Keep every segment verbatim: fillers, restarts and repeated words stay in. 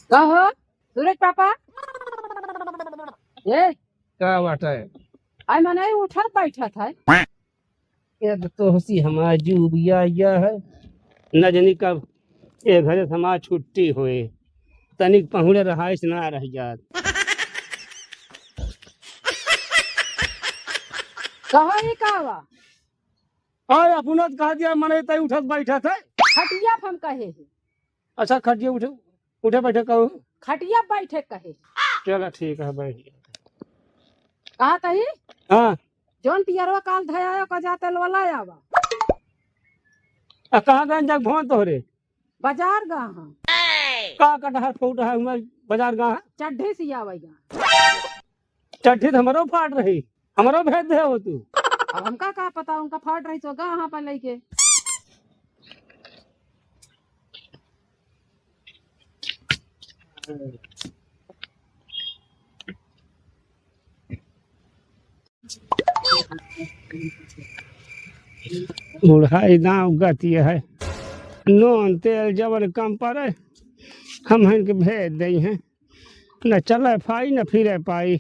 का हो, सूरज पापा? ए, का बात है? आई मने उठत बैठत है। ये तो तोहसी हमार जुबिया या है। न जानी कब ए घरे से हमार छुट्टी होए। तनिक पहुड़े रहाइश ना रह जात। कहो ये का बा? अरे, अपना तो कह दिया, मने तई उठत बैठत है। खटिया पे हम कहे है। अच्छा, खटिया उठे, उठे बैठे कहो। खटिया बैठे कहे। चला, ठीक है, बैठ गया। कहा तही? हाँ। जौन पियरवा काल धयायो का जाते लोला आवा। आ, कहाँ गए जग भवन तोहरे? बाजार गा हाँ। का कटहर फूट है, हुआ बाजार गा है? चड्ढे सियावे गा। चड्ढी तो हमरो फाट रही, हमरो भेज दे हो तू। अब हमका का पता, उनका फाट रही तो गा हाँ पर लेके। बुढ़ाई दांव गति है, नून तेल जवन कम पड़े, हम इनके भेज दई हैं। न चले पाई, न फिरे पाई।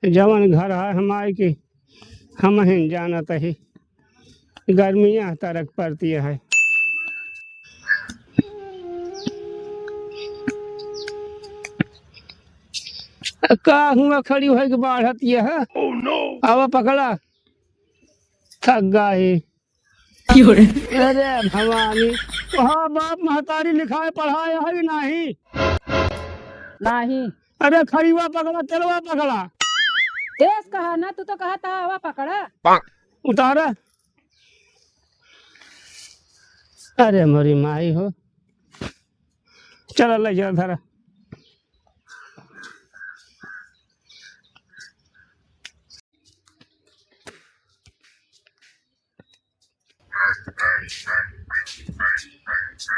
जवन घर है हमारे की, हम ही जानत ही। गर्मियाँ तरक पड़ती है। का हुआ खड़ी होई के बाढ़त ये है? आवा पकड़ा। थक गई। अरे भवानी, तोहार बाप महतारी लिखाए पढ़ाए है कि नाही? नाही। अरे खड़िवा पकड़ा, तेलवा पकड़ा। तेज कहा ना, तू तो कहा था हवा पकड़ा। उतारा। अरे मोरी माई हो, चला ले जा धरा।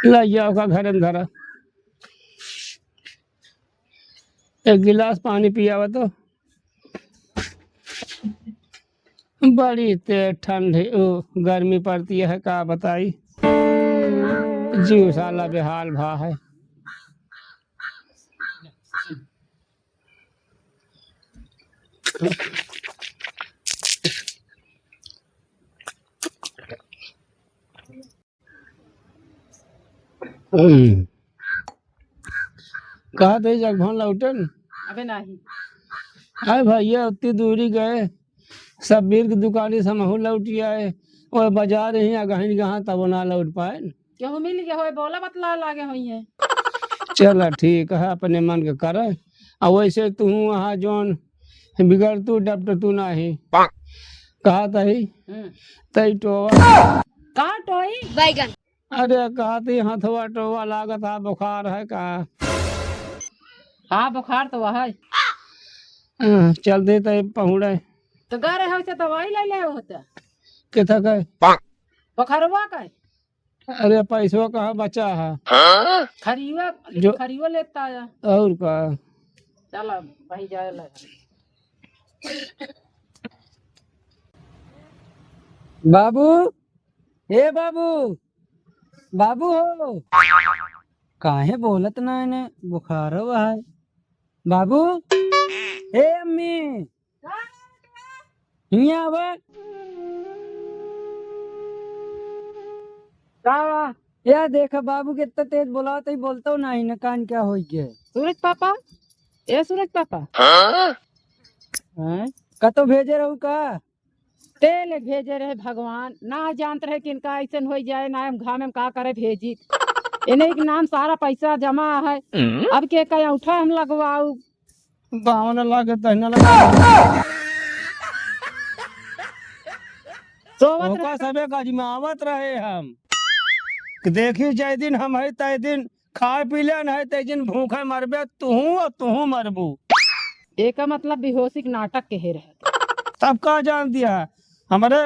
ले जाओ का घरे में धरा। एक गिलास पानी पियावा तो। बड़ी तेज ठंड है, ओ, गर्मी पड़ती है, का बताई। जीव साला बेहाल भा है। हम्म। कहा थे जगभन लौटन? अबे नाही। अरे भैया, उतनी दूरी गए, सब बीर की दुकानी से हमहू लौट आए, और बाजार ही अगहन कहाँ तब ना लौट पाए। केहू मिल गए होए, बोला बतला लागे होई है। चला ठीक है, अपने मन के करे। आ वैसे तू वहाँ जौन बिगड़ तू, डपट तू नाही। कहा तही, हम्म। तई टोवा। का टोई? बैगन। अरे, कहा तई हथवा टोवा लागत है, बुखार है का? हाँ, बुखार तो है। हाँ, चल दे तई पहुड़े। तो गा रहे हो से दवाई ले ले होता। किथा का? बुखारवा का? अरे, पैसवा कहाँ बचा है? खरीवा, जो खरीवा लेता आया। और का? चला, भाई जाए लगा। बाबू, ए बाबू, बाबू हो, काहे बोलत ना इन्हें? बुखार हुआ है। बाबू, ए अम्मी, हियाँ आवा। का बा? या देखा बाबू के इतना तेज बोलावत ही, बोलतो नाही न, कान क्या होई गए? सूरज पापा, ए सूरज पापा। हाँ? कतो भेजे रहू का? तेल भेजे रहे भगवान, ना जानत रहे कि इनका ऐसन होई जाए, ना हम घाम में का करे भेजी। इन्हें एक नाम सारा पैसा जमा है, अब के का उठा हम लगवाऊ। बावन लाख तहना लगा। सोवत ओका रहे। सबे का आजमावत रहे हम। कि देखी जय दिन हम है तय दिन खाए पी ले, नहीं तय दिन भूखे मरबे, तुहू और तुहू मरबू। एका मतलब बेहोशी के नाटक के हे रहे। तब का जान दिया? हमारे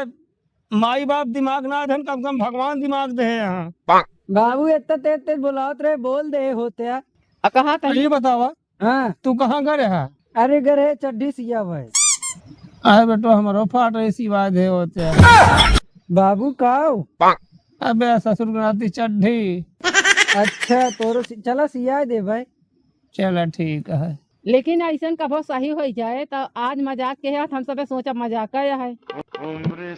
माई बाप दिमाग ना देन, कम कम भगवान दिमाग दे यहाँ। बाबू इतना तेज तेज बोलावत रहे, बोल दे होते। आ कहा था? ये बतावा, हाँ। तू कहाँ गए रहा? अरे गए रहे चड्ढी सिया भाई। अरे बेटो, हमरो फाट रही सिवाय दे होते। बाबू काऊ? अबे ससुर के नाती चड्ढी। अच्छा, तोरो सि-, चला सियाए दे भाई। चला ठीक है। लेकिन अइसन कबो सही होइ जाए त आज मजाक के है, हम सबे सोचब मजाक है।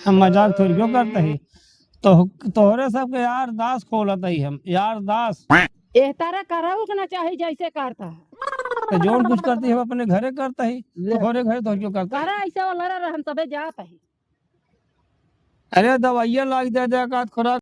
हम मजाक थोड़ी क्यों करते ही, तो तोहरे सबके यार दास खोलत ही हम, यार दास। एह तरह करऊ के ना चाही जैसे करता है। तो जौन कुछ करती हम अपने घरे करता ही, ले। तोहरे घरे तो क्यों करता ही? करे ऐसे वाला रह, हम सबे जात ही। अरे दवाइयाँ लाग दे दे, का खुराक